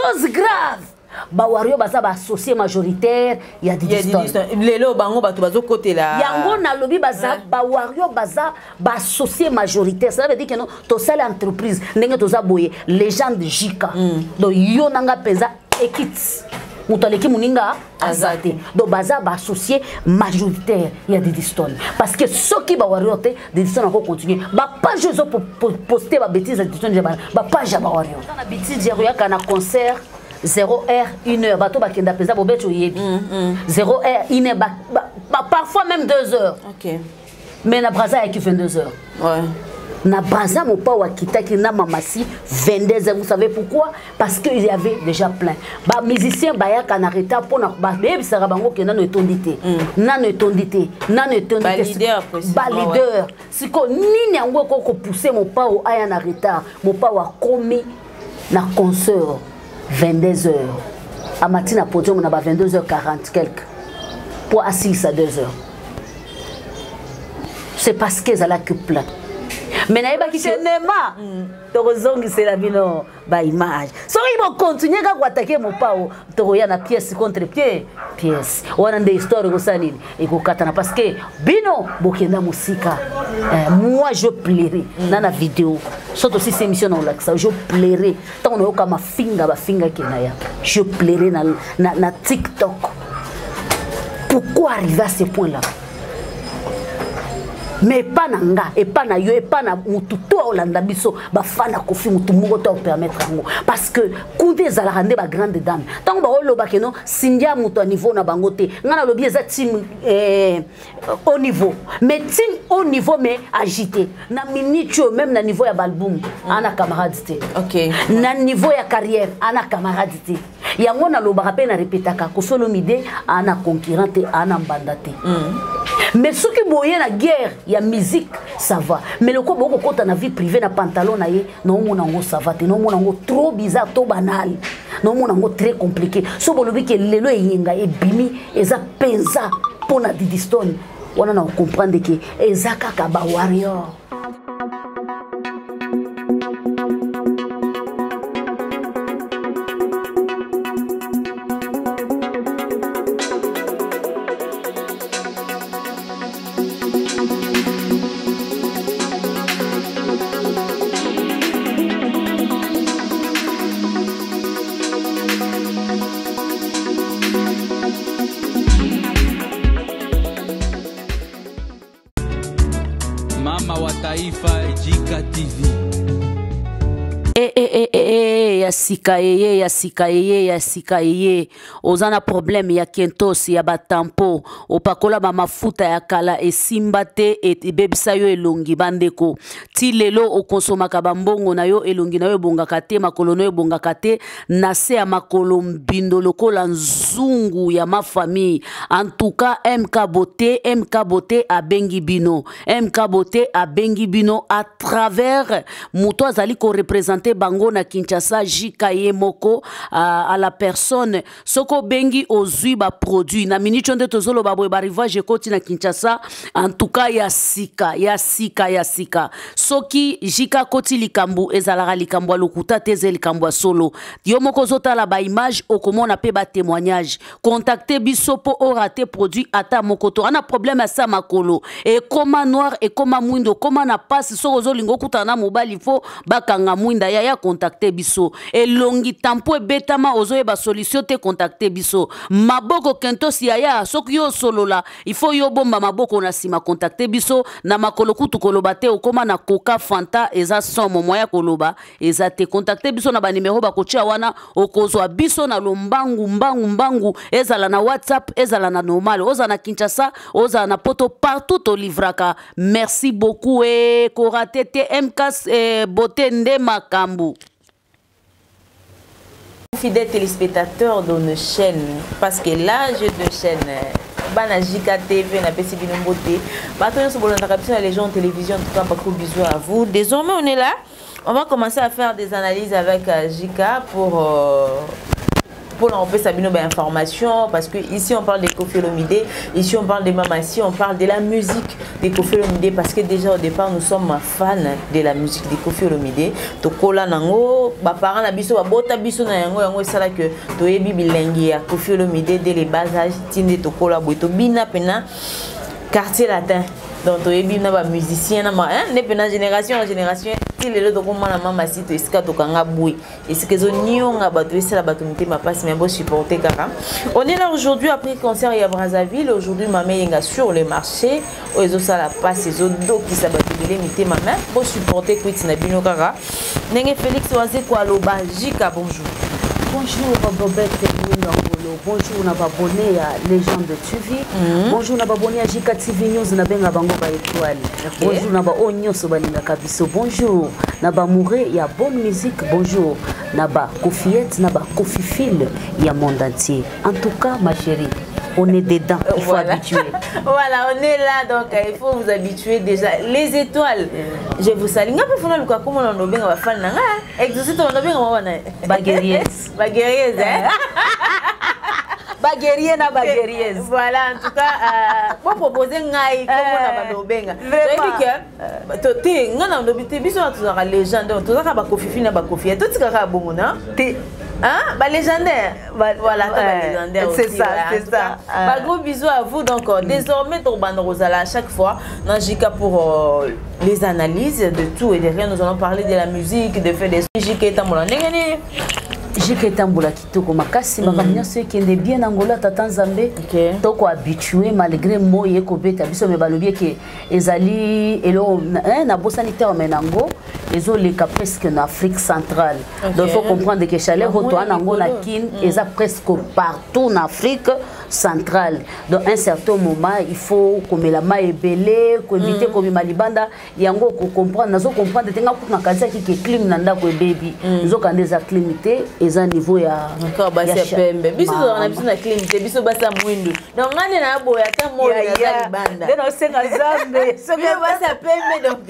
Chose grave, bawario baza baassocié majoritaire ya Didistone. Lelo bango bato bazokotela yango. Nalobi baza bawario, baza baassocié majoritaire. Cela veut dire que no tosali entreprise ndenge toza boye. Légende Jika, donc yo nanga mpenza ekiti, moto aleki moninga aza te. Donc baza baassocié majoritaire ya Didistone, parce que soki bawario te, Didistone akocontinue. Bapage ezoposte babétise ya Didistone, bapage ya bawario na bitise ya koyaka na concert 0 heure, 1 heure, bato bakenda mpenza bobeti, oyebi, 0 heure, 1 heure, parfois même 2 heures. Mais na Braza ayaki 22 heures. Na Braza, Mopao akitaki na Mamasi 22 heures. Vous savez pourquoi? Parce que il y avait déjà plein. Bamusicien bayaka na retard mpona bayebisaka bango ke nano etondi te, nano etondi te, nano etondi te. Baleader sikoyo nini yango ekoki kopousse Mopao aya na retard? Mopao akomi na concert 22 heures, amati na podium na ba 22 heures 40 quelque mpo asilisa 2 heures. C'est parce que ezalaki plein. Mais nayebaki cinéma, tokozongisela bino baimage. Soki bokontinue kaka koatake Mopao, tokoya na pièce contre pied pièce. Wana nde histoire ekosala nini, ekokatana, parce que bino bokenda mosika. Moi je plairai na vidéo so tosisi émission na olakisa. Je plairai ntango nayoka mafinga bafingaki na ya, je plairai na TikTok. Pourquoi arriver à ce point là? Mais epa na nga, epa na yo, epa na mutu to aolanda biso, bafana Kofi, mutu moko to aopermettre yango, parce que kuna ezalaka nde bagrande dame. Ntango baoloba keno Sindia moto ya niveau na bango te, ngai nalobi eza team haut niveau, mais team haut niveau mais agité na minute oyo. Même na niveau ya baalbum, ana camarade te. Na niveau ya carrière, ana camarade te. Yango nalobaka mpe narepetaka, Kofi Olomide ana concurrent te, ana mbanda te. Mais soki boye na guerre ya musique, ça va. Mais loko bokokɔta na vie privée, na pantalon na ye, naomona yango ça va te, naomona yango trop bizarre, trop banal, naomona yango très compliqué. So bolobi ke lelo eyenga ebimi eza mpenza mpo na Didistone wana, na comprendre ke eza kaka bawarrior. Mama wa Taifa, Jika TV. E, e, e, e, e, ya sika eye, ya sika eye, ya sika eye. Oza na problème ya kentosi, ya batampo, opakola bamafuta ya kala, esimba te, ebebisa yo elongi. Bandeko, ti lelo okonsomaka bambongo na yo, elongi na yo ebongaka te, makolo na yo ebongaka te, na se ya makolo mbindo lokola nzungu ya mafamille. En tout cas, MK Beauté, MK Beauté abengi bino, MK Beauté abengi bino à travers moto azali korepresente bango na Kinshasa, Jika ye moko à la personne. Soki obengi, ozwi baproduit na miniti oyo nde tozoloba boye. Barivage ekoti na Kinshasa. En tout cas, ya sika, ya sika, ya sika. Soki Jika akoti likambo, ezalaka likambo ya lokuta te, eza likambo ya solo. Yo moko ozotala baimage, okomona mpe batémoignage. Contacte biso mpo orate produit ata moko to ana problème ya sa makolo ekoma noir, ekoma mwindo, ekoma na pasi. Soki ozolinga okutana na mobali, fo bakanga mwinda ya, contacte biso. Elongi tampo ebetama, ozoyeba solution te, contacte biso. Maboko kentosi yaya, soki yo osolola, il faut yo bomba maboko na nsima, contacte biso. Na makolo kutu koloba te, okóma na Coca, Fanta, eza somo, moya koloba eza te. Contacte biso na banimero bakotia wana, okozwa biso na lombangu mbangu mbangu, ezala na WhatsApp, ezala na normal. Ozala na Kinshasa, ozala na Poto, partout tolivraka. Merci beaucoup. E korate te, MK Beauté nde makambo. Fidèles téléspectateurs de nos chaînes, parce que là j'ai deux chaînes, bana Jika TV, napesi bino mbote. Bato nyonso bolandaka biso na Légende Télévision, en tout cas beaucoup bisous à vous. Désormais on est là, on va commencer à faire des analyses avec Jika pour Pour nous faire une information, parce que ici on parle de Koffi Olomide, ici on parle de Mamassi, on parle de la musique de Koffi Olomide, parce que déjà au départ nous sommes fans de la musique de Koffi Olomide. Tokola nango, ba parents na biso, ba bota biso na yango, yango esala que toyebi bilengi ya Koffi Olomide dès les bas âges, tinde tokola boye, tobina pena Quartier Latin. Donc toyebi na ba musiciens na ma hein, ne pena génération en génération, ti lelo tokomona mama si to esika tokanga boye, esika ezonionga bato, esala bato mitema pasi, mais bo supporter kaka. On est là aujourd'hui après concert ya Brazzaville. Aujourd'hui Mama Eyenga sur le marché, oyo ezosala pasi, ezodokisa bato ebele mitema, mais bo supporter kwiti na bino kaka ndenge Félix Wazekwa aloba. Jika, bonjour. Bonjour Bobette Ngolo, bonjour na babone ya Légende TV. Bonjour na babone ya Jika TV News, na benga bango ba étoile. Bonjour na ba oyo nyonso balingaka biso. Bonjour na ba mouré ya bonne musique. Bonjour na ba Kofiette, na ba Kofifile ya monde entier. En tout cas ma chérie, on est dedans, il faut habituer. Voilà, on est là, donc il faut vous habituer déjà. Les étoiles, je vous salue. Nga pe fona luka komo na ndobenga ba fan na nga. Exaucé to ndobenga wana. Ba guerriers. Ba guerriers, hein. Ba guerriers na ba guerriers. Voilà, en tout cas, pour proposer ngai komo na ba ndobenga. Vraiment. Que to te nga na ndobi te biso na tozaka légende, donc tozaka ba Kofifi na ba Kofi. To tikaka bongo na? Te. Hein? Bah, légendaire. Bah, voilà, toi, bah, ouais. légendaire C'est aussi, ça, voilà. c'est En tout ça. cas, bah, gros bisous à vous. Donc, désormais, Torbano Rosala, à chaque fois, dans JK pour les analyses de tout et de rien, nous allons parler de la musique, de faire des JK et Tambola. Ndenge JK Tambola kitoko makasi, makambo nyonso ekende bien na Angola, tata Nzambe. Toko habitué malgré moi ekobeta biso, mais balobi eke ezali eloko, hein, nabosani terme nango, ezoleka presque na Afrique centrale. Donc il faut comprendre que chaleur Ba oyo toa nango na moi Kin, eza presque partout en Afrique centrale. Donc un certain moment, il faut komela mai ebele, koevite komema libanda, yango ko comprendre, nazo comprendre te nga kutu na kanisa ki ke clim na ndako ebebi. Nzoka nde eza clim te, eza niveau ya Encore basi ya ya pembe. Biso Ma- tozalaka na biso na clim te, biso basi ya mwindu. Donc nga nde na boya ata moi Ya, naza ya. libanda. Nde naosenga Nzambe. Soki Biso basi ya pembe, donc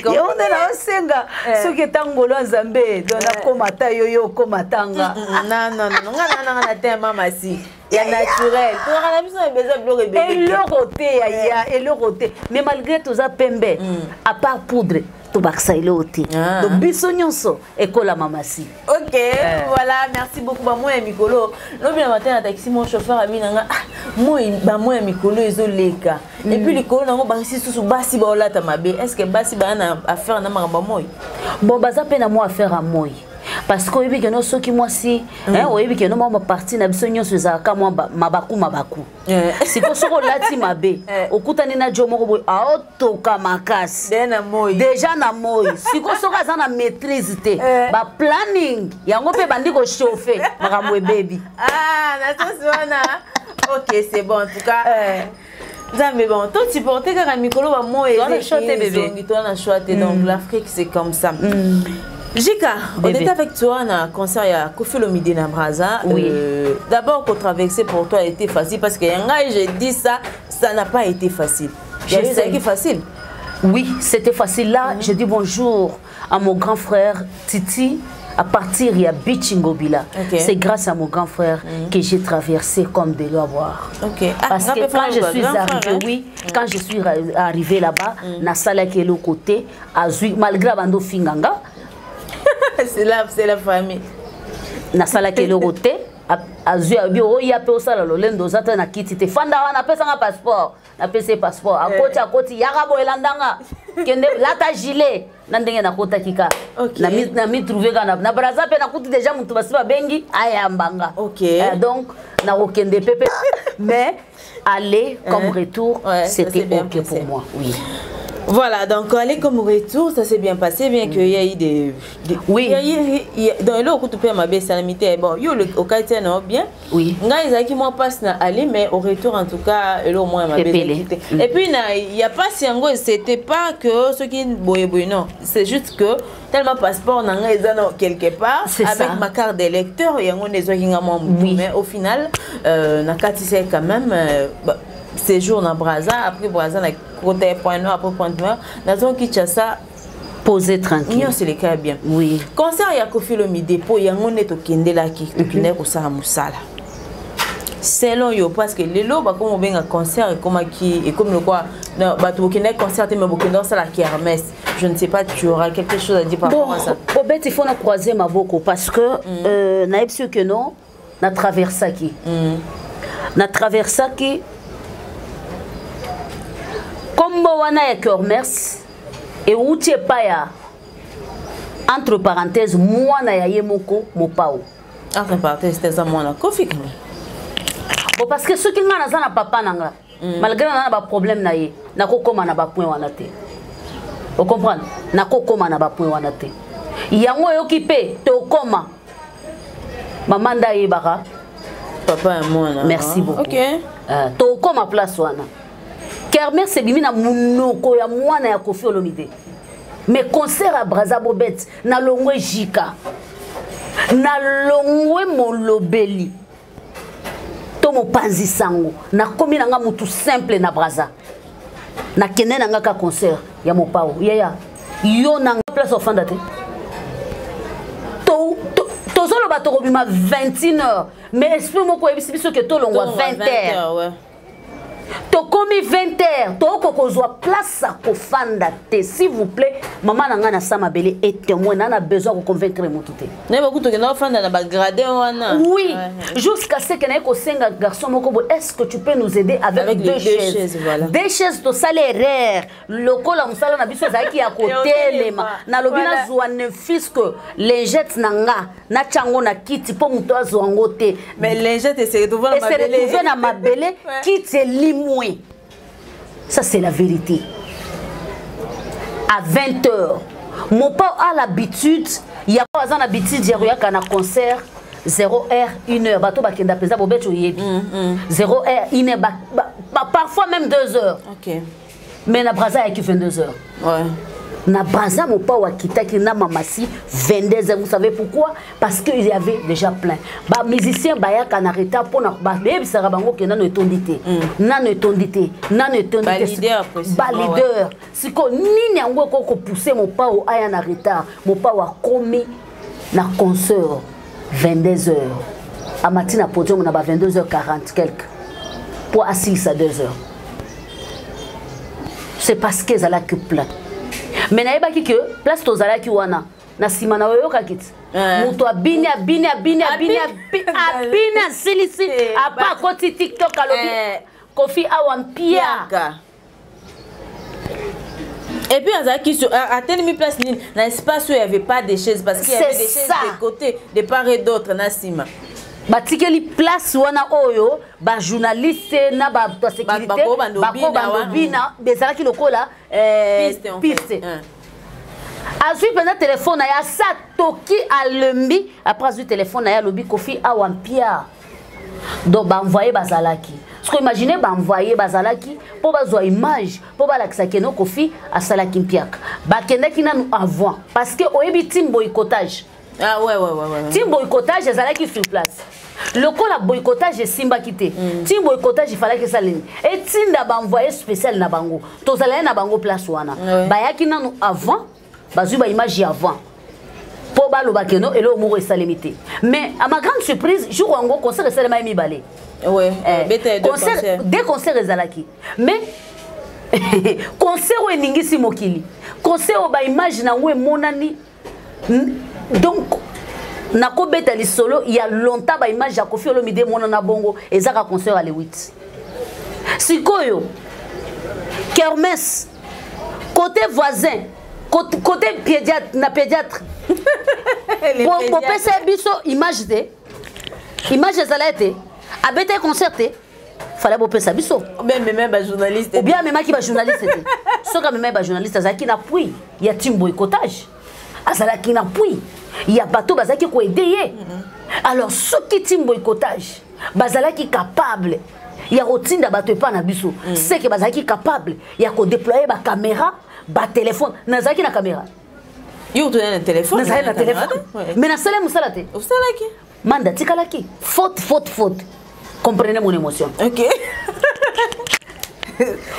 Yango nde naosenga. Soki eta ngolo ya Nzambe, donc nakoma ata yo, yo okoma ata nga. Non, non, non, nga na nanga na te mama si. Ya naturel. Tozalaka na biso na besoin biloko ebele. Eloko te, ya, ya, eloko te. Mais malgré toza pembe, à part poudre, tobakisa eloko te. Donc biso nyonso ekola mama si. Ok, voilà, merci beaucoup. Ba moi ya mikolo. Lobi na matin na taxi, mon chauffeur abi nanga, ah, moi, ba moi ya mikolo ezoleka. Et puis likolo nango basi susu basi ba olata mabe. Est-ce que basi ba na affaire na makambo moi? Bon, baza pe na moi affaire à moi. Parce que oyebi ke no soki mwasi, hein, oyebi ke no mwa partie na biso nyonso ezalaka mwa mabaku mabaku. Sikoyo soki olati mabe, okutani na jo moko boye, aotoka makasi. Déjà na moi. Déjà na moi. Sikoyo soki aza na maîtrise te, ba planning yango mpe bandi ko chauffer makambo ebebi. Ah, na sens wana. Ok, c'est bon en tout cas. Nzambe, bon, toi tu portais kaka mikolo ba moi Toi, na choix te, bébé. ezongi, toi na choix te. Donc l'Afrique c'est comme ça. Jika, on Bébé. était avec toi dans le concert à Koffi Olomide na Brazza. Oui. D'abord, pour traverser pour toi a été facile parce que yanga, j'ai dit ça, ça n'a pas été facile. Je Il y a eu sais. ça qui est facile. Oui, c'était facile. Là, je dis bonjour à mon grand frère Titi. À partir, il y a Bichingobila. C'est grâce à mon grand frère que j'ai traversé comme de l'eau à boire. Ah, parce grand que frère, quand je quoi, suis grand frère, arrivée, hein. oui, quand je suis arrivée là-bas, na sala qui est l'autre côté, azui, malgré bando finganga. C'est la, c'est la famille. Na sala qui est l'autre côté, azui, abi, oh, ya pe osala lolendo, zata na kiti te. Fanda wana, pesa nga passeport. Na pesa passeport. Akoti, akoti, yaka bo elandanga. Kende, lata gilet. Na ndenge na kota kika. Na mi, na mi trouver ka na, na Brazza pe na kuti déjà mutu basi ba bengi, aya mbanga. Donc, na okende pepe. Mais, aller comme retour, Ouais, ça c'était s'est bien ok pour passé. moi. Oui. Voilà, donc aller comme retour, ça s'est bien passé, bien qu'il y a eu des, des Oui. Il y a eu, il y a, dans le coup, tu peux m'abaisser salamité. Bon, yo, le, au quartier, non, bien. Oui. Nga, ils moi passe na aller, mais au retour, en tout cas, le au moins, m'a Pépélé. baissé. Et puis, na, il y a pas si en gros, c'était pas que ce qui boye boye, non. C'est juste que tellement passeport, na nga, ils en ont quelque part, C'est avec ça. ma carte d'électeur, il y a un des gens qui ont moi, Oui. mais au final, na carte, c'est quand même, bah, séjour dans Brazza, après Brazza, na côté Pointe-Noire, après Pointe-Noire, dans zone Kinshasa, Posé, tranquille. Nyonso eleka bien. Oui. Concert ya Koffi Olomide, mpo yango nde tokendelaki, tokendaki kosala mosala selon yo, parce que lelo bakomi kobenga concert, ekomaki, ekomi lokwa bato bokendaki concert te, mais bokenda kosala kermesse. Je ne sais pas, tu auras quelque chose à dire par bon, rapport à ça? Obet, il faut na croiser maboko parce que nayebi soki que non, na traversaki na traversaki kombo wana ya kermesse euti epai ya, entre parenthèse, mwana ya ye moko Mopao. Entre parenthèse, eza mwana Kofi quand même. Bon, parce que soki ngai naza na papa na nga, malgré naza na baproblème na ye, nakokóma na bapoint wana te. Ocomprendre? Nakokóma na bapoint wana te. Yango oyoki mpe tokóma mama nde ayebaka papa ya mwana. Merci beaucoup. Tokóma place wana. Kermesse ebimi na monoko ya mwana ya Kofi Olomide, mais concert ya Braza, Bobet, nalongwe jika, nalongwe molobeli to mopanzi sango, nakomi na nga mutu simple na Braza. Nakende na nga ka concert ya Mopao. Yaya, yo na nga place ofanda te. Tozoloba tokobima 21 heures, mais esprit moko oyebisi biso ke tolongwa 20 heures. Tokomi 20 heures, tokoki kozwa place ya kofanda te. S'il vous plaît, mama na ngai na sa mabele e témoin, na besoin ya koconvaincre motu te. Naye baku tokenda kofanda na bagradin wana. Oui, jusqu'à ce que naye kosenga garçon moko boye: est ce que tu peux nous aider avec, Avec les deux deux chaises, chaises, voilà. Deux chaises, tosala erreur lokola mosala na biso ezalaki ya kotelema. Nalobi nazwa ne fût-ce que lingette na nga, natya yango na kiti mpo moto azwa yango te. Mais lingette ese retrouve na ese retrouve na mabele. Kiti elimwe. Ça, c'est la vérité. À 20 heures, Mopao a l'habitude ya, aza na habitude ya koyaka na concert 0 heure, 1 heure. Bato bakenda mpenza, bobeti, oyebi, 0 heure, 1 heure, parfois même 2 heures. Mais na Braza ayaki 22 heures. Na Braza, Mopao akitaki na mamasi 22 heures. Vous savez pourquoi? Parce que il y avait déjà plein. Bamusicien bayaka na retard mpona bayebisaka bango ke nano etondi te, nano etondi te, nano etondi te. Baleader, précisément. Baleader. Sikoyo nini yango ekoki kopousse Mopao aya na retard? Mopao akomi na concert 22 heures, amati na podium na ba 22 heures 40 quelque mpo asilisa 2 heures. C'est parce que ezalaki plein, mais nayebaki ke place tozalaki wana na nsima na oyokaki ti moto abini, abini, abini, abini, abini, asilisi. Apa akoti TikTok, alobi: "Kofi awa mpia." Piaka. Et puis azalaki atelemi place nini, na espace où il y avait pas de chaises, parce qu'il y avait C'est des chaises ça. de côté, de part et d'autre, na nsima. Batikeli place wana oyo bajournaliste na bato ya sécurité Bako bando bina wana. bina, ezalaki lokola Piste, en fait. Piste. Azwi mpenza telefone na ye, asa toki, alembi. Après azwi telefone na ye, alobi: "Kofi awa mpia." Donc baenvoye bazalaki siko, imagine, baenvoye bazalaki mpo bazwa image mpo balakisa keno Kofi asalaki mpiaka. Bakendaki nanu avant parce que oyebi team boycottage. Ah ouais. Team boycottage ezalaki sur place. Lokola boycottage esimbaki te, team boycottage efalaki esala nini? Etinda baenvoye spécial na bango. Tozalaki na bango place wana. Bayaki nanu avant, bazwi baimage ya avant mpo baloba keno eloko moko esalemi te. Mais à ma grande surprise, jour yango concert esalema ye mibale. Beta deux concert concert. Deux concert ezalaki, mais concert oyo eningisi mokili, concert oyo baimage na yango emonani. Donc nakobeta lisolo ya longtemps, baimage ya Kofi Olomide emonana bongo ezaka concert ya le 8. Sikoyo kermesse côté voisin, côté pédiatre, na pédiatre. Les pédiatres. Bopesa biso image te, image ezala te, abeta concert te, fallait bopesa biso. Même même ba journaliste. Ou bien amemaki bajournaliste te. Soki amemaki bajournaliste, azalaki na appui ya team boycottage, azalaki na appui ya bato bazalaki koaider ye. Alors soki team boycottage bazalaki capable ya kotinda bato epai na biso, seke bazalaki capable ya kodéployer bacaméra, batelefone. Nazalaki na caméra. Yo toza na téléphone. Nazalaki na telefone, mais nasala mosala te. Osalaki. Manda tikalaki faute, faute, faute. Comprenez mon émotion.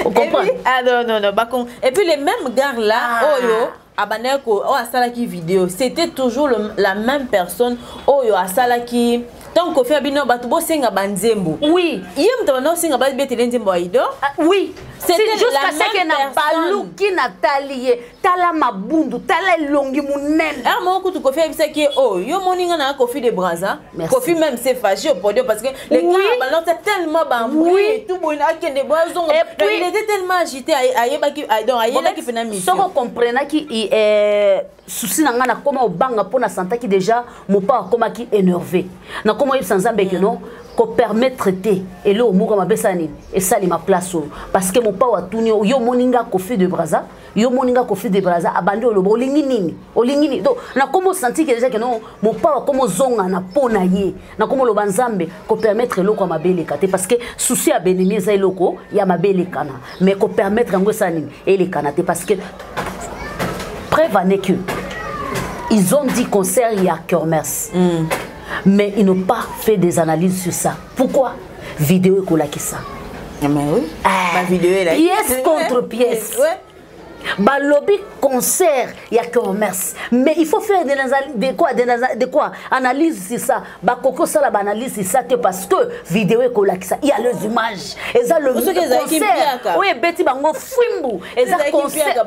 On comprend. Et puis, ah non, non, non. Et puis les mêmes gars là, Ah. oyo. Abandaki ko oyo asalaki video, c'était toujours la même personne oyo asalaki. Ntango Kofi abino bato bosenga banzembo, ye moto abanda kosenga babetele nzembo Aido. Ah, oui. Jusqu'à ce que na baluki, natali ye, tala mabundu, tala elongi monene. Heure moko kutu Kofi ayebisaki ye: oyo yo moni nga na Kofi de Braza. Kofi même s'est fâché au podium parce que les gars balança tellement bambri et tout boye, akende boye, azonga. Il était tellement agité, ayebaki, donc ayelaki mpena mission. Soko comprenaki souci na ngai, nakoma obanga mpo nasantaki déjà mopa akomaki énervé. Nakoma oyebisa Nzambe ke non, kopermettre te eloko moko mabe esala nini, esalema place oyo, parce que mopa atuni: yo omoni nga Kofi de Braza? Yo omoni nga Kofi de Braza? Abandi oloba: olingi nini, olingi nini? Donc nakoma osanti ke déjà ke non, mopa akoma ozonga na mpo na ye. Nakoma oloba: Nzambe, kopermettre eloko ya mabe eleka te, parce que souci ya benemi eza eloko ya mabe elekana, mais kopermettre yango esala nini, elekana te. Parce que preuve en est que ils ont dit concert, il y a kermesse, mais ils n'ont pas fait des analyses sur ça. Pourquoi? Vidéo ekolakisa. Mais oui. Ah, vidéo. Pièce contre pièce. Balobi concert ya commerce, mais il faut faire des, de quoi, de quoi, analyse sur ça. Bakoki osala baanalyse sur ça te, parce que vidéo ekolakisa, il y a les images. Eza le concert oyo ebeti bango fimbu, eza concert,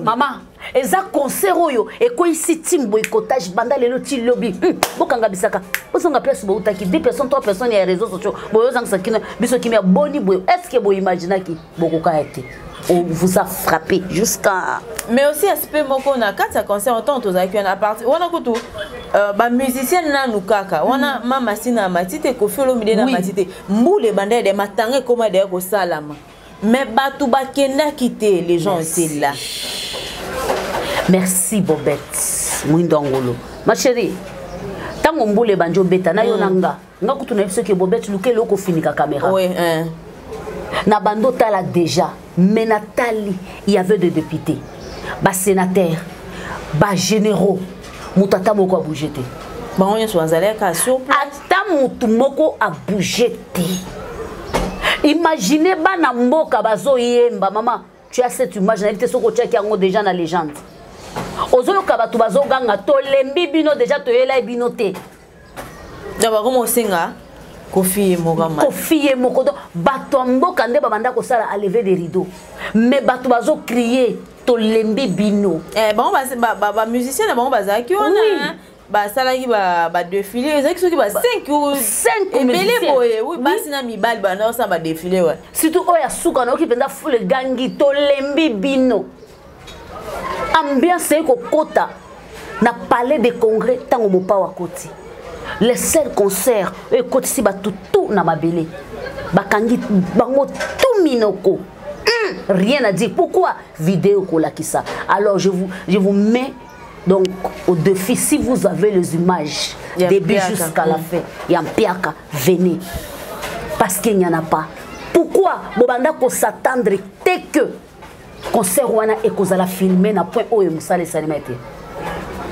mama, eza concert oyo ekweyisi team boycottage banda lelo ti lobi. Bokanga bisaka, bozonga place boutaki. Deux personnes, trois personnes ya réseaux sociaux, boyozangisa kino biso kimia. Boni boye, est ce que boimaginaki bokoka ya te? On vous a frappé jusqu'à Mais aussi aspect moko na kati ya concert, ntango tozalaki wana, apartir wana kutu bamusicien nanu kaka wana, mama si na mati te, Kofi Olomide na mati te, mbula ebanda ede, matanga ekóma deya kosalama, mais bato bakendaki te, les gens étaient là. Merci Bobette Mwindo Ngolo, ma chérie. Ntango mbula ebandi obeta na yo na nga, nga kutu nayebi soki Bobette luka eloko ofinika caméra na bando otala déjà, mais natali, il y avait des députés, basénateurs, bagénéraux, moto ata moko abouge te. Bango nyonso bazalaka sur place. Ata motu moko abouge te. Imagine, bana mboka bazoyemba. Mama, tu as cette image? Nayebi te soki otiaki yango déjà na légende. Ozoyoka bato bazoganga: tolembi bino déjà, toyelai bino te. Donc bakoma osenga Kofi ye moko. Kofi ye moko. Donc bato ya mboka nde babanda kosala à lever des rideaux, mais bato bazocrier: tolembi bino. Bango bamusicien na bango bazalaki wana, basalaki badéfilé, ezalaki soki ba 5 ebele boye, oui, basi na mibali banda kosala badéfilé, wa. Surtout oyo ya suka, nayoki mpenza foule egangi: tolembi bino. Ambiance eyi kokota na Palais de Congrès ntango Mopao akoti. Le seul concert oyo ekotisi bato tu na mabele, bakangi bango tu minoko, rien à dire. Pourquoi? Vidéo kolakisa. Alors je vous mets donc au défi: si vous avez les images, début jusqu'à la fin ya mpiaka, venez, parce qu'il n'y en a pas. Pourquoi? Bobanda kos'attendre te que concert wana ekozala filmé na point oyo mosala esalema te.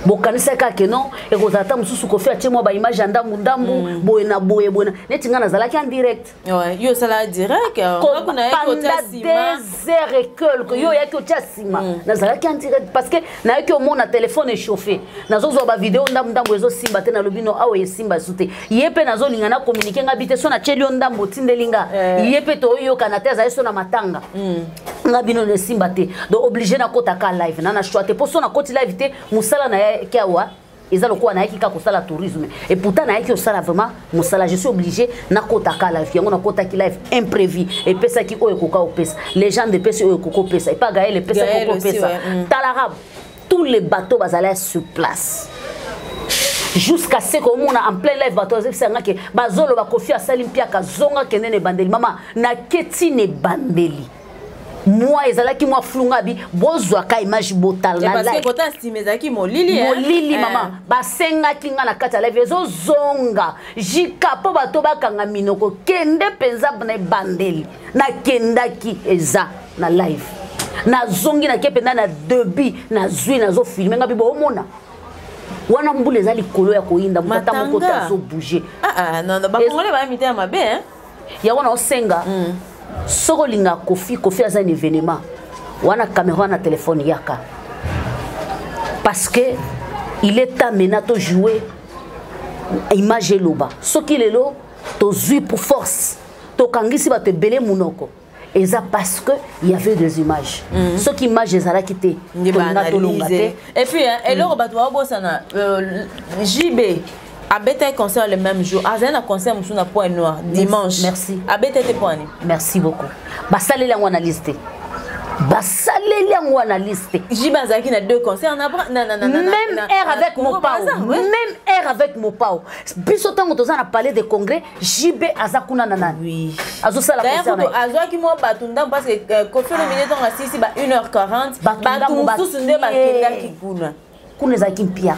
Bokanisaki kaka non, ekozala ata mosusu Kofi atie mwa baimage ya ndambu ndambu, boye na boye, boye na neti ngai nazalaki en direct. Yo osala direct. Pendant 2 heures et quelque, yo oyaki otia nsima. Nazalaki en direct parce que nayaki omona telefone échauffé, nazozwa bavideo ndambu ndambu, ezosimba te. Nalobi no, awa esimba su te. Ye mpe nazolinga na communiquer nga bi te, so natieli yo ndambu, otindeli nga, ye mpe toyokana te, azali so na matanga. Nga bino na esimba te, donc obligé nakota ka live na choix te, mpo so nakoti live te, mosala nayaki awa eza lokola nayaki kaka kosala tourisme, et pourtant nayaki kosala vraiment mosala. Je suis obligé nakota ka live. Yango nakotaki live imprévu, epesaki oyo ekoka opesa, légende epesi oyo ekoka opesa, epa Gael epesaki oyo opesa. Talaka, tous les bateaux bazalaki sur place jusqu'à ce komona en plein live bato bazebisanga ke bazoloba Kofi asali mpiaka, zonga, kende na ebandeli. Mama, naketi na ebandeli, mwa ezalaki mwa flunga bi, bozwaka image, botala. Na nsima ezalaki molili. Molili, mama. Basengaki nga na kati ya live, ezozonga jika mpo bato bakanga minoko, kende mpenza na ebandeli. Nakendaki, eza na live, nazongi, nake mpenza na début, nazwi, nazofilmer nga mpe boomona wana mbula eza likolo ya koyinda, moto ata moko te azobouge. Bakongole baya mitema mabe. Yango naosenga, soki olingaka Kofi, Kofi aza un événement. Wana caméra, wana téléphone, yaka, parce que il est temps maintenant to jouer image eloba. Soki lelo tozwi pour force, tokangisi bato ebele munoko, eza parce que il y avait des images. Soki image ezalaki te, tolinga tolonga te. Et puis eloko bato baobosana, JB abetaki concert le même jour, azali na concert mosusu na Point Noir dimanche. Merci. Abeta te poani. Merci beaucoup. Basaleli yango analyse te, basaleli yango analyse te. JB azalaki na deux concerts na, na, na, na, même air avec Mopao, même air avec Mopao. Biso ntango toza na Palais de Congrès, JB aza kuna na nani? Azosala concert na ye. Azwaki mwa bato ndambo parce que Koffi Olomide, ntango asisi ba 1h40, Bato bato ndambo mosusu nde batie. bakendaki kuna. Kuna ezalaki mpia.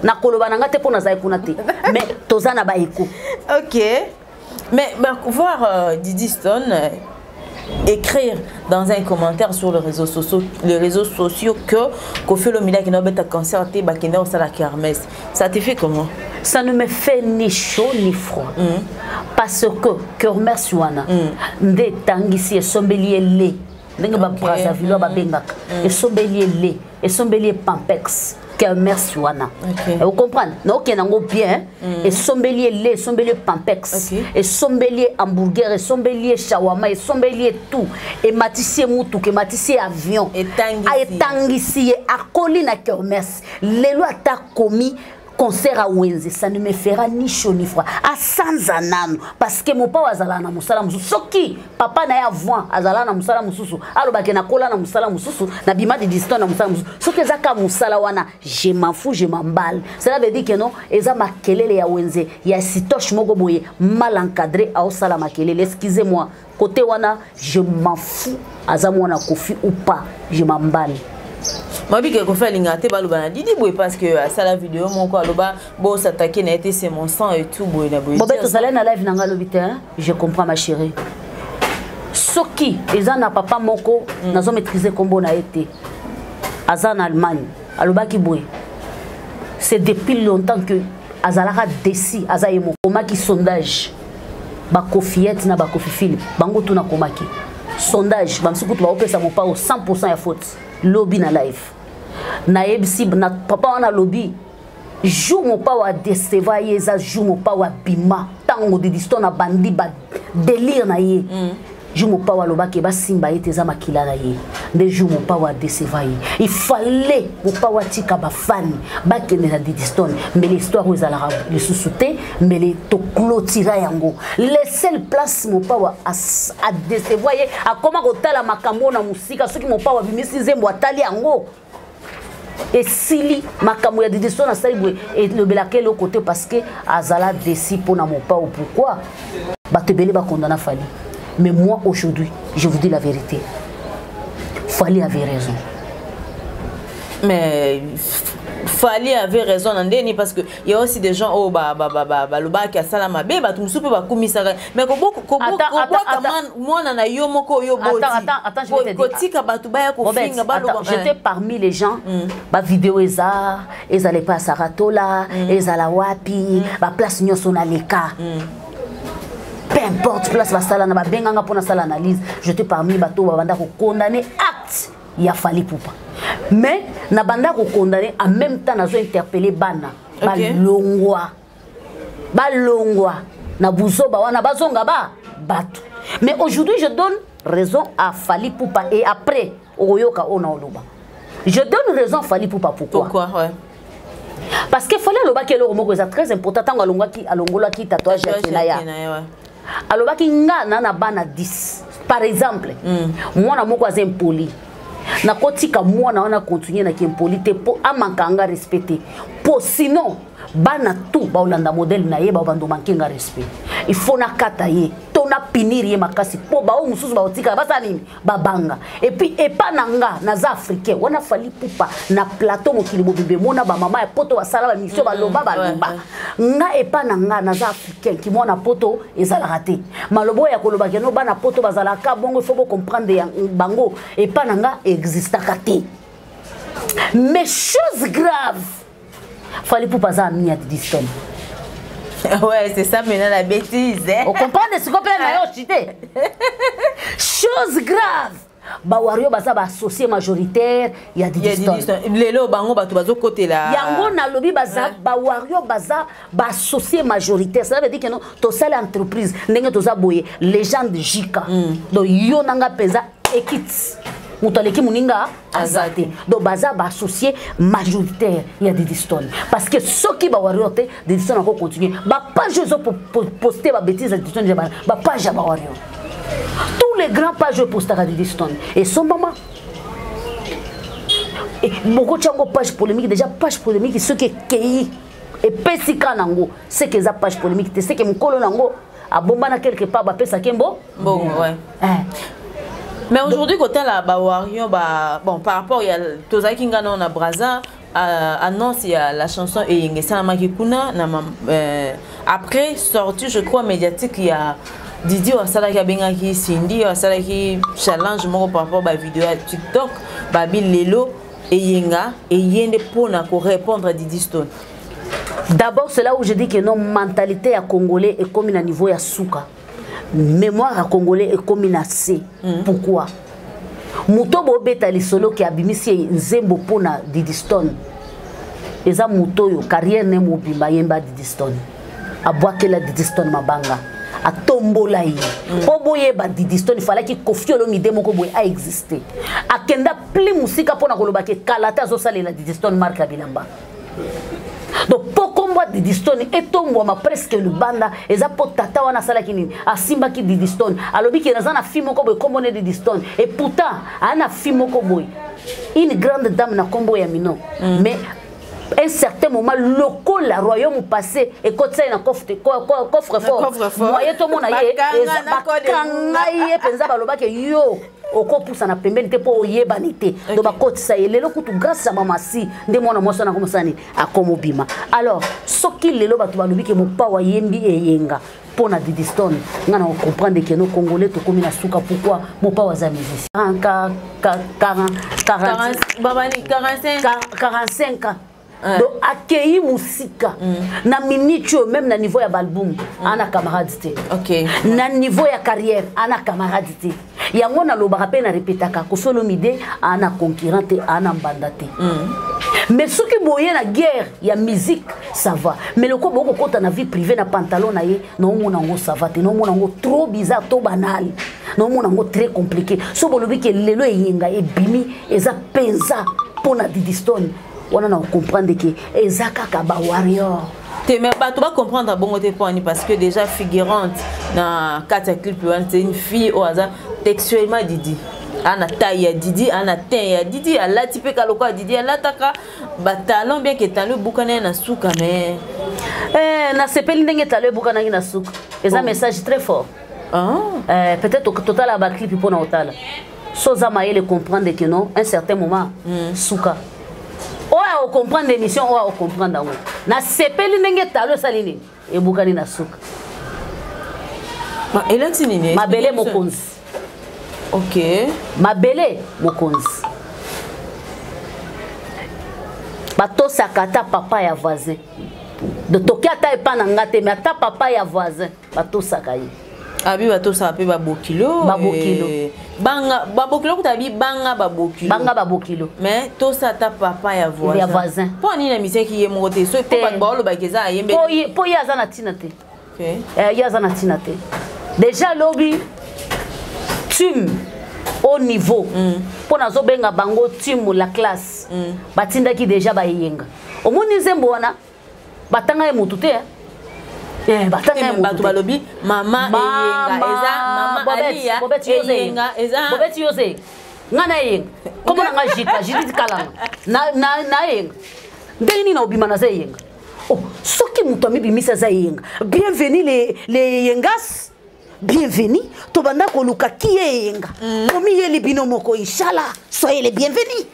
Nakoloba na nga te mpo nazali kuna te, mais toza na baeko. Ok, mais bah, voir Didi Stone écrire dans un commentaire sur les réseaux sociaux, les réseaux sociaux que Koffi Olomide akenda obeta concert te, bakenda kosala kermesse, ça te fait comment? Ça ne me fait ni chaud ni froid, parce que kermesse wana nde etangisi, esombeli ye le ndenge Babrazzaville babengaka, esombeli ye le, esombeli ye pampex, kermesse wana. Ocomprendre, naokende yango bien. Esombeli ye le, esombeli ye pampex, esombeli ye hamburger, esombeli ye shawarma, esombeli ye tout, ematisi ye mutuka, ematisi ye avion. Etangisi. Ah, etangisi ye, akoli na kermesse. Lelo ata komi concert à wenze, ça ne me fera ni chaud ni froid. Asanza nanu, parce que Mopao azala na mosala mosusu. Soki papa na ye avant azala na mosala mosusu, alobaki nakola na mosala mosusu, nabima de distance na mosala mosusu. Soki eza ka mosala wana, je m'en fous, je m'emballe. Cela veut dire que non, eza makelele ya wenze ya sitoche moko boye mal encadré, aosala makelele. Excusez-moi, côté wana je m'en fous, aza mwana Koffi ou pas, je m'emballe. Mabike, Koffi alingaka te baloba na Didi boye, parce que asala video moko, aloba bosatake na ye te, c'est mon sang et tout, boye na boye. Bobet, tozalai na live na ngai alobi te, hein? Je comprends, ma chérie. Soki eza na papa moko, nazo maîtriser nkombo na ye te, aza na Allemagne, alobaki boye: c'est depuis longtemps que azalaka desi, aza ye moko. Komaki sondage, bakofiete na bakofifile bango tuna, komaki sondage, bamisusu kutu baopesa Mopao 100 ya faute. Lobi na live nayebisi na papa wana, alobi jour Mopao adecevoir ye, eza jour Mopao abima ntango Didiston abandi badélire na ye. Jour Mopao alobaki basimba ye te, eza makila na ye, nde jour Mopao adecevoir ye. Il fallait Mopao atika bafani bakende na Didiston, mbele histoire oyo ezalaka lisusu te, mbele toclôtura yango. Le seul place Mopao adecevoir ye, akoma kotala makambo oyo na mosika. Soki Mopao abimisi nzembo, atali yango, esili. Makambo ya Didiston asali boye elobelaka eloko te, parce que azala desi mpona Mopao. Pourquoi bato ebele bakondana Fally? Mais moi, aujourd'hui, je vous dis la vérité, Fally avait raison. Mais Fally avait raison na ndeni? Parce que il y a aussi des gens oyo balobaki asala mabe, bato mosusu mpe bakumisaka, mais kobwaka mwana na yo moko oyo boti, kotika bato baya kofinga, baloba. J'étais parmi les gens, bavideo eza, ezala epai ya Saratola, ezala wapi, baplace nyonso naleka, peu importe place basala na babenganga mpo nasala analyse, j'étais parmi bato babanda kokondamner acte ya Fally Ipupa. Mais na banda kokondamner, en même temps nazo interpeller bana balongwa, balongwa na buzoba wana, bazonga ba bato. Mais aujourd'hui, je donne raison à Fally Ipupa et après okoyoka oyo na oloba. Je donne raison à Fally Ipupa. Pourquoi? Pourquoi, ouais. Parce que Fally alobaki eloko moko eza très important. Ntango alongwaki, alongolaki tatouage ya Kenaya, alobaki: nga na bana 10 par exemple, mwana moko aza impoli, nakotika mwana wana continue na kimpoli te mpo amanka nga respect te, mpo sinon bana tu baolanda modèle na ye, baobanda omanke nga respect. Il faut nakata ye to napunir ye makasi mpo bao mosusu baotikala basala nini? Babanga. Et puis epa na nga, naza africain wana. Fally Ipupa na plateau, mokili mobimba emona, bamama ya poto basala bamission, baloba, baloba. Nga epa na nga, naza africain, kimwana poto ezalaka te. Maloba oyo ya koloba keno bana poto bazalaka bongo, il faut bocomprendre bango, epa na nga existaka te. Mais chose grave, Fally Ipupa aza ami ya Didiston. Ouais, c'est ça maintenant la bêtise, hein. Ocomprendre sikoyo mpe na yo chite. Chose grave, Bawario baza baassocié majoritaire ya Didistone. Lelo bango bato bazokotela yango. Nalobi baza bawario, baza baassocié majoritaire. Cela veut dire que no tosali entreprise ndenge toza boye, Légende Jika. Donc yo nanga mpenza ekiti, moto aleki moninga aza te. Donc baza baassocié majoritaire ya Didistone, parce que soki bawario te, Didistone ako continue. Bapage ezoposte babétise ya Didistone, bapage ya bawario, tous les grands pages oyo epostaka Didistone esombama. Bokotya yango page polémique. Déjà page polémique, soki ekei epesi ka nango, seke eza page polémique te, seke mokolo nango abombana quelque part, bapesaki mbo Mbongo, ouais. Eh. Mais aujourd'hui, kotala bawario ba, bon, par rapport ya tozalaki nga nao na Braza, annonce ya la chanson Eyenge esalamaki kuna na après sortie, je crois, médiatique ya Didi oyo asalaki, abengaki Cindy oyo asalaki challenge moko par rapport bavideo ya TikTok. Babi lelo Eyenga eye nde mpona korépondre à Didi Stone. D'abord, c'est là où je dis que non, mentalité ya Congolais ekomi na niveau ya suka, mémoire ya Congolais ekomi na se. Pourquoi moto bobeta lisolo ke abimisi nzembo mpona Didi Stone? Eza moto oyo carrière ne mobimba ayemba Didi Stone, abwakela Didi Stone mabanga, atombola ye. Mpo boyeba Didi Stone, falaki Kofi Olomide moko boye aexiste, akenda pli mosika mpona koloba ke kala te azosalela Didi Stone marque ya bilamba. Donc mpo kombo ya Didi Stone etombwama presque libanda, eza mpo tata wana asalaki nini? Asimbaki Didi Stone, alobi ke naza na fille moko boye, kombo ne Didi Stone. Et pourtant aya na fille moko boye, une grande dame na kombo ya Mino. Mais un certain moment, lokola royaume passé ekotisa ye na coffre fort, moye tomona ye, bakanga ye mpenza, balobaki yo okopusana pembeni te mpo oyebani te. Donc bakotisa ye. Lelo kutu, grâce ya mamasi nde mwana mwasi wana akomosala nini? Akomobima. Alors soki lelo bato balobi ke Mopao ayembi Eyenga mpo na Didistone, nga na comprendre ke no, Congolais tokómi na suka. Pourquoi? Mopao aza musicien 45 ans, donc akei mosika. Na minute oyo, même na niveau ya baalbum, ana camarade te. Na niveau ya carrière, ana camarade te. Yango nalobaka mpe narepetaka, Kofi Olomide ana concurrent te, ana mbanda te. Mais soki boye na guerre ya musique, ça va. Mais loko bokokɔta na vie privée, na pantalon na ye, naomona yango ça va te, naomona yango trop bizarre, trop banal, naomona yango très compliqué. So bolobi ke lelo Eyenga ebimi eza mpenza mpo na Didistone wana, na comprendre ke eza kaka bawarrior. Te, mais bato bacomprendre bongo te. Mpo ani? Parce que déjà figurante na kati ya clip wana, c'est une fille oyo aza textuellement Didi, ana taille ya Didi, ana teint ya Didi, alati mpe kaloko ya Didi, alataka batalon, bien ke talon ebukana ye na suka, mais Eh, nasepeli ndenge talon ebukanaki na suka. Eza, oh, message très fort. Ah. Eh, peut-être totala baclip mpona otala so oza mayele, comprendre que non, un certain moment, suka oyo akocomprendre émission, oyo akocomprendre yango. Nasepeli ndenge talon esali nini? Ebukani na suka. Elati nini? Mabele mokonzi. Mabele mokonzi, batosaka ata papa ya voisin. Donc toki ata epa na nga te, mais ata papa ya voisin batosaka ye. Abi batosaka mpe babokilo. Babokilo. Banga babokilo kuta, abi banga babokilo. Banga babokilo. Mais tosa ata papa ya voisin. Ya voisin. Mpo nini amisaki ye moko te? So mpo bato baolobaki eza ayembe. Mpo ye aza na ntina te. Ye aza na ntina te. Déjà lobi team au niveau, mpo nazobenga bango team la classe, batindaki déjà bayeyenga. Omoni nzembo wana, batanga ye motu te. Batanga ye. Bato balobi mama Eyenga eza mama Alia Eyenga eza. Bobeti yo ze nga na Eyenga, kombo na nga Jika Judith Kalanga na Eyenga. Ndenge nini na obima naza Eyenga? Oh, soki moto amibimisi aza Eyenga, bienvenu les Eyengas, bienvenu. Tobanda koluka ki ye Eyenga. Komiyeli bino moko, inshallah, soyez les bienvenus.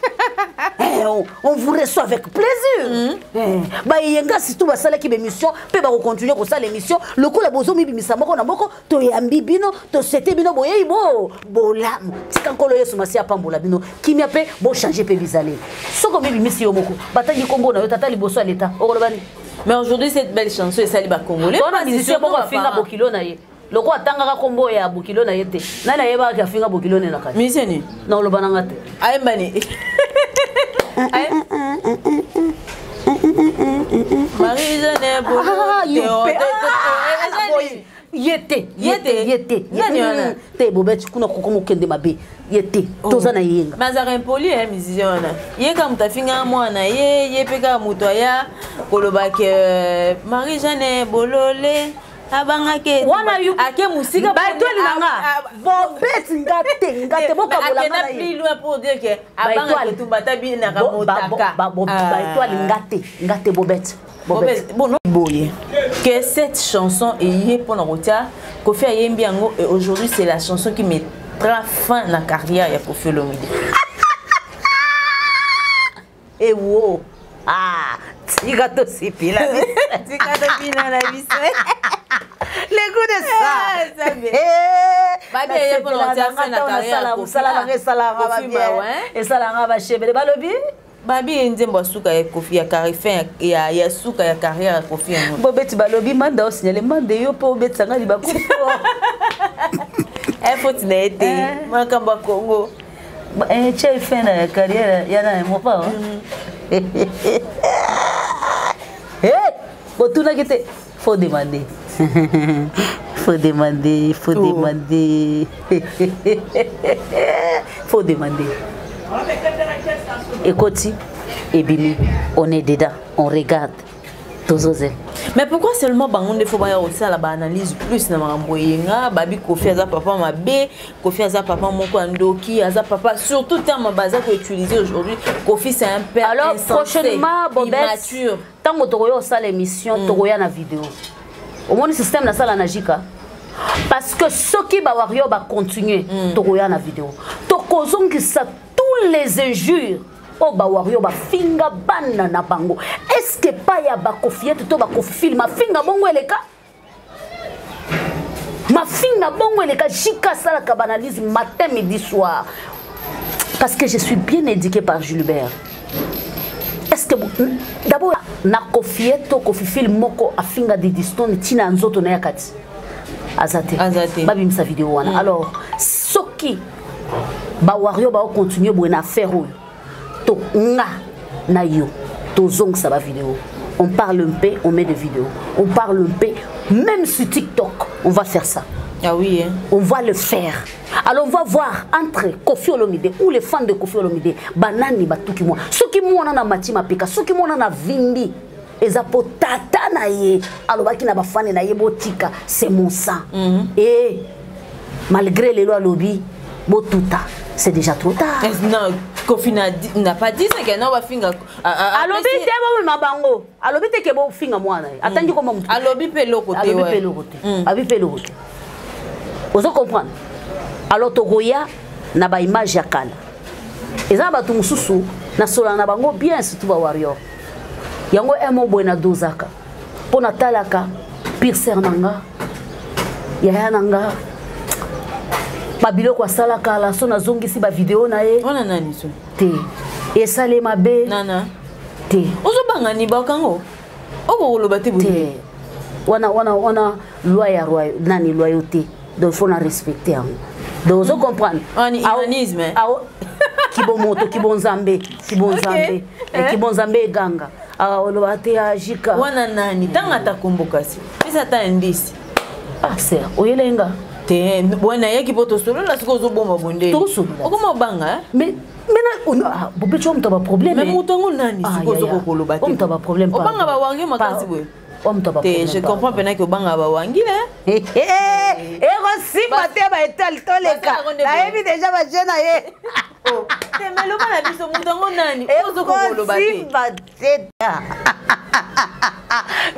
Eh, on vous reçoit avec plaisir. Eh, baeyenga surtout basalaki bémission mpe bakocontinue kosala émission lokola bozomibimisa moko na moko. Toyambi bino, tosete bino boyei bo bolamu. Tika Nkolo Yesu Masi apambola bino, kimia mpe bochange mpe bizaleli. Soki omibimisi yo moko, batangi nkombo na yo tata liboso ya leta, okoloba nini? Mais aujourd'hui, cette belle chanson esali bacongolais. Mpona musicien moko afinga bokilo na ye. Lokola atangaka kombo ya bokilo na ye te, nani ayebaka afinga bokilo ne na kati? Musicien ni? Na oloba na nga te. Ayemba ni? Marie-Jeanne Bolo. Ye te, ye te, ye te. Nani wana? Te bobeti kuna koko mokende mabe. Ye te, toza na yenga. Mais azalaka impoli eh musicien wana. Ye kaka moto afingaka mwana ye, ye mpe kaka moto aya koloba ke Marie-Jeanne Bolole abangaki wana ake mosika baetwali na nga bobeti nga te, nga te, bokabola nga na ye. Plus loin pour dire que abangaki etumba ata binaka motaka. Baetwali nga te, nga te, bobeti. Bon, boye que cette chanson eye mpona kotia Koffi ayembi yango, et aujourd'hui c'est la chanson qui mettra fin na carrière ya Koffi Olomide. Ewo, ah, tika tosipila, tika tobina na biso. Le goût de ça. Mosala nanga esalanga babien, esalanga bashebele balobi. Babi nzembo ya suka ya Koffi ya carré fin ya suka ya carrière ya Koffi yango. Bobeti balobi manda osignale manda yo mpo obetisanga libaku. Faute na ye te, makambo ya Congo. Tia fin na carrière ya na mopa. Botunaki te, faut demander. Faut demander, faut demander. Faut demander. Ekoti, ebimi, on est dedans, on regarde. Tozose. Mais pourquoi seulement bango nde faut baya kosala ba analyse plus na makambo eyenga? Babi Koffi aza papa mabe, Koffi aza papa moko ya ndoki, aza papa surtout terme baza ko utiliser aujourd'hui, Koffi c'est un père Alors insensé, prochainement Bobette, immature. Tango tokoya osala émission, tokoya na vidéo. Omoni système na sala na jika. Parce que ceux qui ba warrior ba continuer, tokoya na vidéo. Tokozongisa tous les injures oyo ba warrior ba finga bana na bango. Est-ce que pa ya ba Koffiette to ba Koffi film mafinga bongo eleka? Mafinga bongo eleka, jika sala ka banalise matin midi soir. Parce que je suis bien éduqué par Gilbert. Est-ce que d'abord na Koffiette to Koffi film moko afinga Didi Stone tina nzoto na yakati? Azate. Azate. Babimisa vidéo wana. Alors soki ba warrior ba continuer boye na affaire oyo, to nga na yo tozongisa ba vidéo. On parle un peu, on met des vidéos. On parle un peu, même sur TikTok, on va faire ça. Ah oui, hein. On va le faire. Alors on va voir entre Koffi Olomide ou les fans de Koffi Olomide, banani batuki moi. Soki mwana na mati mapeka, soki mwana na vimbi, eza po tata na ye, alobaki na bafane na ye botika, c'est mon sang. Et malgré les lois lobby, botuta, c'est déjà trop tard. Est-ce, non, Koffi n'a pas dit ça que non ba finga. Alobi te bo ma bango. Alobi te ke bo finga mwana ye. Atangi koma mutu. Alobi pe loko te, Alobi ouais. pe loko te. Alobi pe loko te. Ozo comprendre? Alors tokoya na ba image ya kala. Eza bato mosusu na sola na bango bien surtout ba warrior. Yango un mot boye na dozaka. Po na talaka piercer nanga. Yaya nanga. Ba biloko asalaka la so nazongisi ba vidéo na ye. Wana nani so? Te. Esale mabe. Nana. Te. Ozobanga ni bakango? Oko koloba te boye. Te. Wana, wana, wana loi ya roi, nani loyauté. Donc il faut na respecter yango. Donc ozo comprendre. Wani Ao, humanisme. ao, kibomoto, kibonzambe, kibonzambe. Okay. Eh, kibonzambe eganga. Ah, oloba te ajika. Wana nani? Tanga ta komboka si. Pesa ta indice. Ah, sœur, oyelenga. Te, wana yaki poto solola siko ozobomba bonde. Tosolola. Okoma obanga, hein? Mais maintenant, on a, ah, bobe, tu vois, on a problème, Mais hein. moto yango nani, Ah, siko ya, ya. ozoko koloba te. On a problème, Obanga pardon. ba wangi makasi Par- boye. On a Te, problème, je comprends pardon. maintenant que obanga ba wangi, hein. Eh, eh, eh, ekosimba te ba étoile toleka. Basala konde boye. Nayebi déjà ba jeune na ye. Oh, te, mais loba na biso moto yango nani? Ozoko koloba te. Ekosimba te.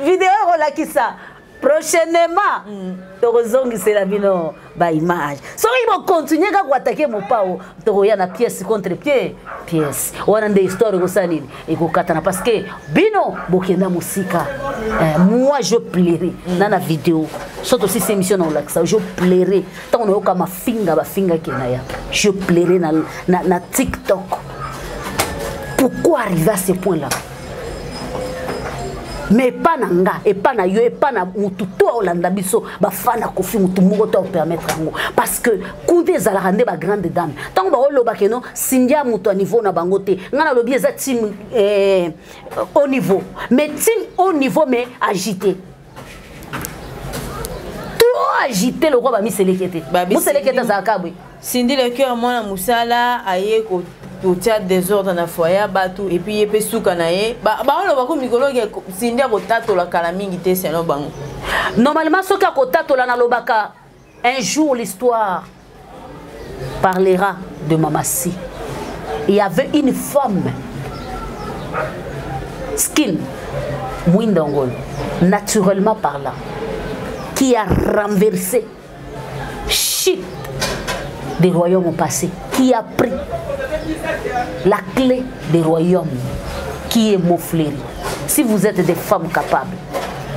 Vidéo ekolakisa prochainement. Tokozongisela bino ba image. Soki bo continuer kaka koattaquer mopao, tokoya na pièce contre pied, pièce. Wana nde histoire ekosala nini? Ekokatana parce que bino bokenda mosika. Moi je plairai na na vidéo. Soki tosilisi émission na olakisa, je plairai. Ntango nayoka mafinga, bafinga ke na ya. Je plairai na TikTok. Pourquoi arriver à ce point-là? Mais epa na nga, epa na yo, epa na mutu to aolanda biso, bafana Kofi, mutu moko to aopermettre yango, parce que kuna ezalaka nde bagrande dame. Ntango baoloba keno Sindia moto ya niveau na bango te, nga nalobi eza team haut niveau, mais team haut niveau mais agité, trop agité lokola bamiseleke te. Moseleke te azalaka boye. Cindy Le Cœur, mwana mosala, aye kotia désordre na foyer ya bato, et puis ye mpe suka na ye. Baoloba ko mikolo ke Cindy akotatola kala mingi te, selon bango. Normalement soki akotatola, nalobaka un jour l'histoire parlera de Mama Si. Il y avait une femme skin mwindongolo, naturellement parlant, qui a renversé chute des royaumes passés, qui a pris la clé des royaumes, qui est Mont-Fleury. Si vous êtes des femmes capables,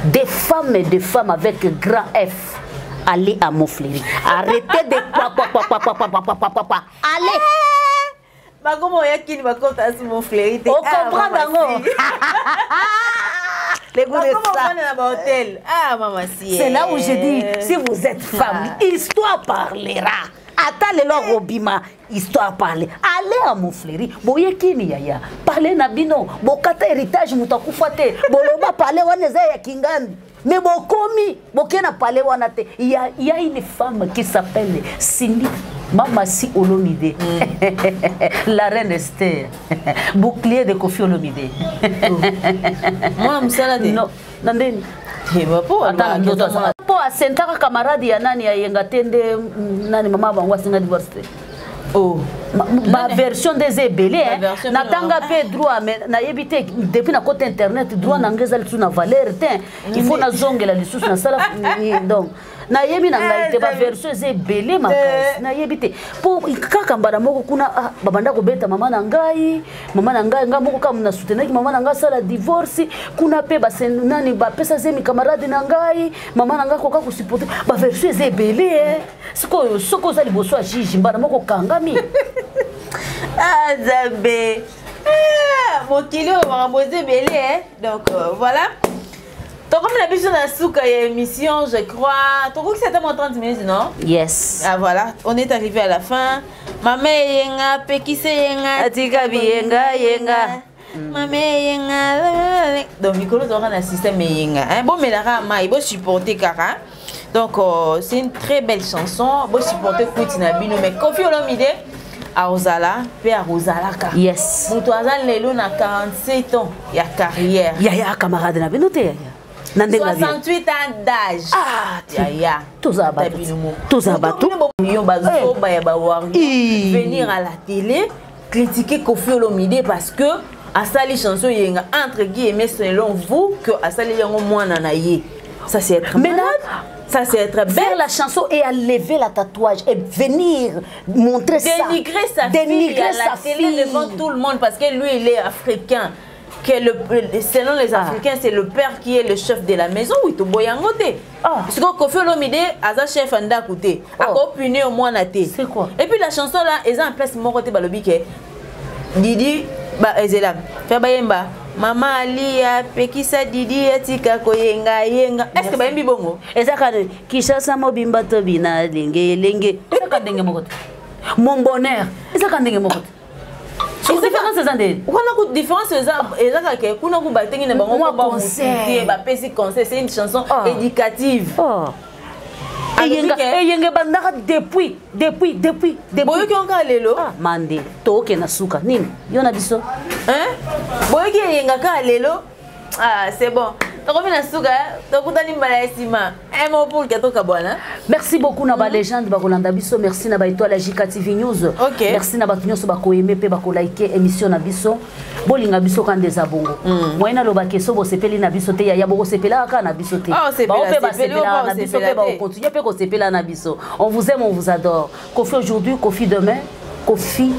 des femmes et des femmes avec grand F, allez à Mont-Fleury. Arrêtez de quoi, quoi, quoi, quoi, quoi, quoi, quoi, quoi, quoi, quoi. Allez! Bakoma oyakini bakota asi Mont-Fleury te. Ocomprendre yango. Les goûts de ça. Na bahotel. Ah, mama si. C'est là où je dis, si vous êtes femme, histoire parlera. Ata lelo akobima, histoire parle. Allez à Mont-Fleury, boyekini yaya parle na bino, bokata héritage, moto akufa te. Boloba parle wana eza ya Kingandi, mais bokomi boke na parle wana te. Il y a une femme qui s'appelle Cindy Mama Si Olomide, la reine Esther, bouclier de Kofi Olomide. Mwana mosala te. Non, na ndeni. Po ata na ndoto azala mpo asentaka camarade ya nani ayenga te nde nani mama bango asenga divorce te. Oh. Baversion nde eza ebele. Baversion. Natanga mpe droit, mais nayebi te. Depuis na kota internet, droit na ngai eza lisusu na valeur te. Il faut nazongela lisusu nasala. Donc nayebi na ngai te, baversion eza ebele makasi, nayebi te. Mpo kaka mbala moko kuna, ah, babanda kobeta mama na ngai, mama na ngai, ngai moko kaka nasoutenaki mama na ngai asala divorce. Kuna mpe nani bapesa zemi camarade na ngai, mama na ngai koka kosupporter. Baversion eza ebele. Sikoyo soki oza liboso ya juge, mbala moko okangami. Ah, Nzambe. Ah, mokili oyo makambo eza ebele. Donc voilà, tokomi na biso na suka ya émission. Je crois tokokisi ata mwa 30 minutes, non? Yes. Ah voilà, on est arrivé à la fin. Mama eyenga, pekisa eyenga. Atika biyenga yenga. Mama eyenga. Donc mikolo tozalaka na système eyenga, hein? Bomelaka mai, bosupporte kaka. Donc c'est une très belle chanson. Bosupporte kuti na bino, mais Kofi Olomide akozala mpe akozalaka. Moto aza lelo na 47 ans ya carrière. Yaya, camarade na bino te, yaya, na ndenge ya bien. 68 ans d'âge. Ah, yaya. Tozala bato, tozala bato. Yo bazoba ya bawarrior, venir à la télé critiquer Kofi Olomide parce que asali chanson yenga, entre guillemets, selon vous, que asali yango mwana na ye, ça c'est être Maintenant, malade, ça c'est être faire bête. La chanson et enlever la tatouage et venir montrer ça. Dénigrer sa fille Dénigrer à la sa télé fille. devant tout le monde parce que lui, il est africain, que selon les Ah. Africains, c'est le père qui est le chef de la maison. Oui, toboyango te. Ah. Parce que Kofi Olomide aza chef ya ndako te. Oh. Akopunir mwana te. C'est quoi? Et puis la chanson là, eza en place moko te. Balobi ke Didi ba ezela fe bayemba mama Alia pekisa Didi atika koyenga yenga. Est ce que bayembi bongo? Ezaka Kinshasa mobimba tobina lenge elenge, ezaka ndenge moko te. Mon bonheur ezaka ndenge moko te. Différence eza ndeni? Wana ku différence eza kaka ke kuna ku batengi na bango Mwa ko ba conseil. te, bapesi conseil. C'est une chanson Ah. éducative. Oh. Alobi Eyenga eyenga ebandaka depuis, depuis, depuis, depuis. Boyoki yango kaka lelo? Ah, mande tookenda suka nini yo na biso. Hein? Boyoki eyenga kaka lelo? Ah, c'est bon, tokomi na suka. Tokutani mbala ya nsima. Un mot pour ke tokabwana. Merci beaucoup na balégende bakolanda biso. Merci na baétoile ya Jika TV News. Merci na bato nyonso bakoaimer mpe bakoliker émission na biso. Bolinga biso kanda eza bongo. Moye nalobaki so bosepeli na biso te, yaya, bokosepelaka kaka na biso te. Ah, osepela, Bao mpe sepeli, basepelaka oyo na biso mpe osepela te. bakocontinuer mpe kosepela na biso. On vous aime, on vous adore. Kofi aujourd'hui, Kofi demain, Kofi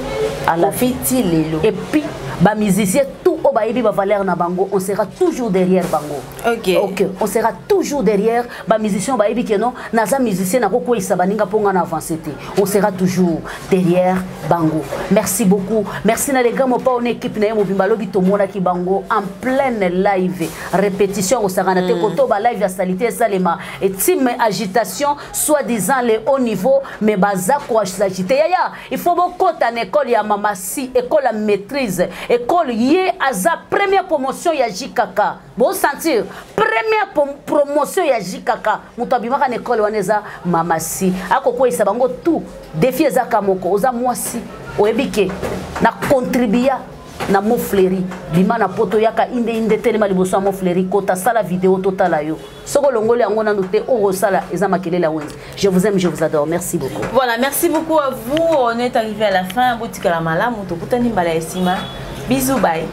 à la Kofi ti lelo. Et puis bamusicien tout. oyo bayebi bavaleur na bango, on sera toujours derrière bango. Ok, on sera toujours derrière bamusicien bayebi ke non, naza musicien, nakokweyisa baninga mpo nga na avance te. On sera toujours derrière bango. Merci beaucoup, merci na les gars mopa ona équipe na ye mobimba. Alobi tomonaki bango en pleine live, répétition kosakana te. Koto ba live ya salite esalema etime agitation, soi-disant le haut niveau, mais baza koagite. Yaya, il faut bokota na école ya Mamasi, école ya maîtrise, école ye aza première promotion ya JKK. Bosentir première promotion ya JKK, moto abimaka na école wana eza Mamasi. Akokweyisa bango tout défi. Ezaka moko, oza mwasi, oyebi ke na contribua na Mofleri, bima na poto, yaka inde inde, telema liboso ya Mofleri, kota sala video, totala yo. Soki olongoli yango nanu te, oyo osala eza makelele ya wenze. Je vous aime, je vous adore, merci beaucoup. Voilà, merci beaucoup à vous. On est arrivé à la fin. Botikala malamu, tokutani mbala ya nsima. Bisous, bye.